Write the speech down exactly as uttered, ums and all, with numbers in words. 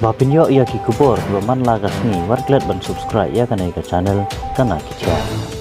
Ba phin ïoh ïa ki khubor kiba man la ka sngi, wat klet ban subscribe ïa kane ka channel Kana Ki Jia.